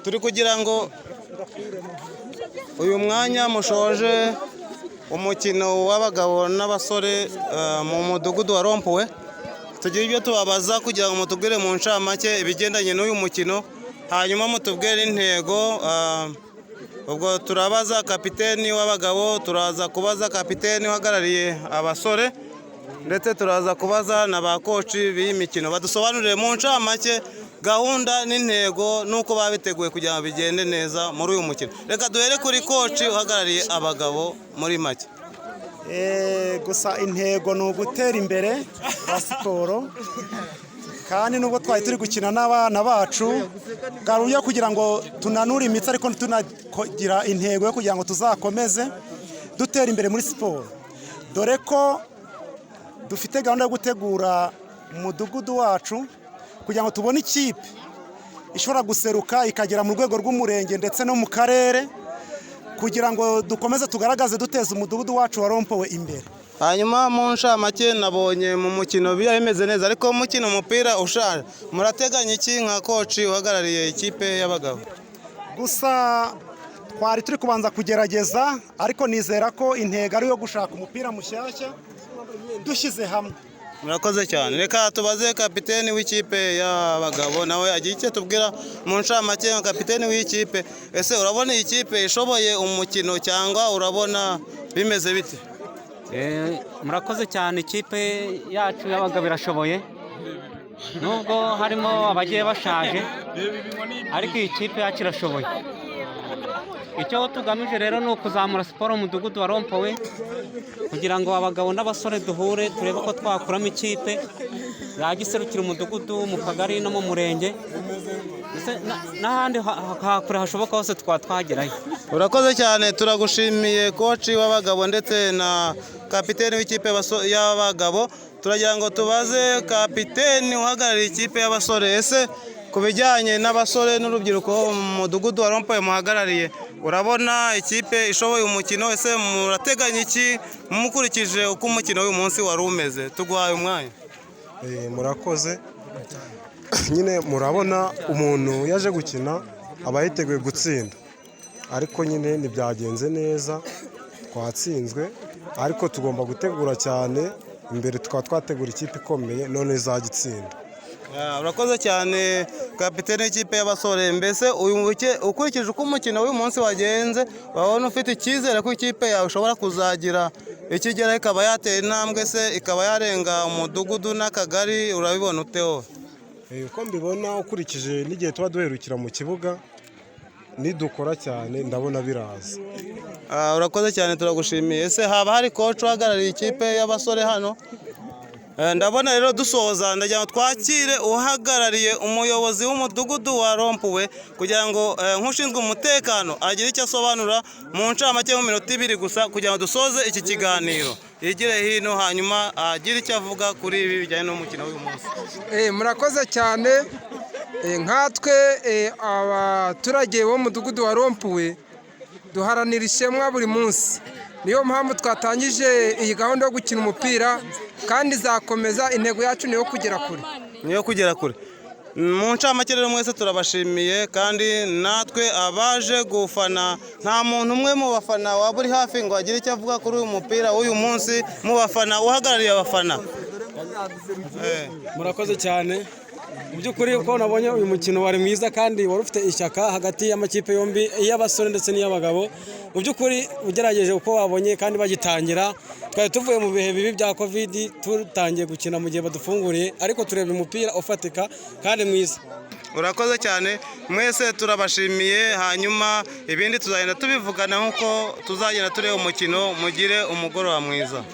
Turi kugira ngo uyu mwanya mushoje umukino w'abagabo n'abasore mu mudugudu wa Rompuwe, tugire ibyo tubabaza kugira ngo mutubwire mu ncamake ibigendanye n'uyu mukino, hanyuma mutubwire intego. Ubwo turabaza kapiteni w'abagabo, turaza kubaza kapiteni uhagarariye abasore, ndetse turaza kubaza na ba coach b'iyi mikino, badusobanurire mu ncamake gahunda n'intego n'uko babiteguye kugira ngo bigende neza muri uyu mukino. Reka duhere kuri coach uhagarariye abagabo muri make. Gusa intego ni ugutera imbere kwa siporo, kandi nubwo twari turi gukina n'abana bacu bwari uburyo kugira ngo tunanure imitsi, ariko tunagira intego yo kugira ngo tuzakomeze dutera imbere muri siporo, dore ko dufite gahunda yo gutegura umudugudu wacu kugira ngo tubone ikipe ishobora guseruka ikagera mu rwego rw'umurenge ndetse no mu karere, kugira ngo dukomeze tugaragaze duteza umudugudu wacu wa Rompowe imbere. Hanyuma mu ncamake, nabonye mu mukino biba bimeze neza, ariko mukina umupira ushaje, murateganya iki nka coach uhagarariye ikipe y'abagabo? Gusa twari turi kubanza kugerageza, ariko nizera ko intego ari iyo gushaka umupira mushyashya dushyize hamwe. Murakoze cyane. Reka tubaze kapiteni w'ikipe y'abagabo, nawe agira icyo tubwira mu ncamake nka kapiteni w'ikipe. Ese urabona iyi kipe ishoboye umukino cyangwa urabona bimeze bite? Murakoze cyane. Ikipe yacu y'abagabo irashoboye, nubwo harimo abagiye bashaje, ariko iyi kipe yacu irashoboye. Icyo tugamije rero ni ukuzamura siporo mu mudugudu wa Rompowe, kugira ngo abagabo n'abasore duhure, turebe ko twakuramo ikipe yajya iserukira umudugudu mu kagari no mu murenge, ndetse n'ahandi hakure hashoboka hose twaba twagerayo. Urakoze cyane, turagushimiye, coach w'abagabo ndetse na kapiteni w'ikipe y'abagabo. Turagira ngo tubaze kapiteni uhagarariye ikipe y'abasore. Ese ku bijyanye n'abasore n'urubyiruko mu mudugudu wa Rompowe muhagarariye, urabona ikipe ishoboye umukino? Ese murateganya iki mukurikije uko umukino w'uyu munsi wari umeze? Tuguhaye umwanya. Murakoze. Nyine murabona umuntu yaje gukina aba yiteguye gutsinda, ariko nyine ntibyagenze neza, twatsinzwe, ariko tugomba gutegura cyane imbere, tukaba twategura ikipe ikomeye none izajya itsinda. Urakoze cyane, kapitene w'ikipe y'abasore. Mbese uyu ukurikije uko umukino w'uyu munsi wagenze, urabona ufite icyizere ko ikipe yawe ishobora kuzagira ikigeraho, ikaba yatera intambwe se, ikaba yarenga umudugudu n'akagari? Urabibona ute wowe? Uko mbibona, ukurikije n'igihe tuba duherukira mu kibuga, nidukora cyane ndabona biraza. Urakoze cyane, turagushimiye. Ese haba hari coach uhagarariye ikipe y'abasore hano? Ndabona rero dusoza, ndagira ngo twakire uhagarariye umuyobozi w'umudugudu wa Rompuwe, kugira ngo nk'ushinzwe umutekano agire icyo asobanura mu ncamake mu minota 2 gusa, kugira ngo dusoze iki kiganiro. Yigire hino, hanyuma agire icyo avuga kuri ibi bijyanye n'umukino w'uyu munsi. Murakoze cyane. Nkatwe abaturage bo mu mudugudu wa Rompuwe duharanira ishema buri munsi, niyo mpamvu twatangije iyi gahunda yo gukina umupira, kandi izakomeza. Intego yacu ni iyo kugera kure. Niyo kugera kure. Mu ncamake rero, mwese turabashimiye, kandi natwe abaje gufana, nta muntu umwe mu bafana waba uri hafi ngo agire icyo avuga kuri uyu mupira w'uyu munsi mu bafana, uhagarariye abafana? Murakoze cyane. Mu by'ukuri, uko nabonye uyu mukino wari mwiza kandi wari ufite ishyaka hagati y'amakipe yombi, iy'abasore ndetse n'iy'abagabo. Mu by'ukuri, ugerageje uko wabonye kandi bagitangira, twari tuvuye mu bihe bibi bya Covid, tutangiye gukina mu gihe badufunguriye, ariko tureba umupira ufatika kandi mwiza. Urakoze cyane, mwese turabashimiye. Hanyuma ibindi tuzagenda tubivugana nk'uko tuzagenda tureba umukino. Mugire umugoroba mwiza.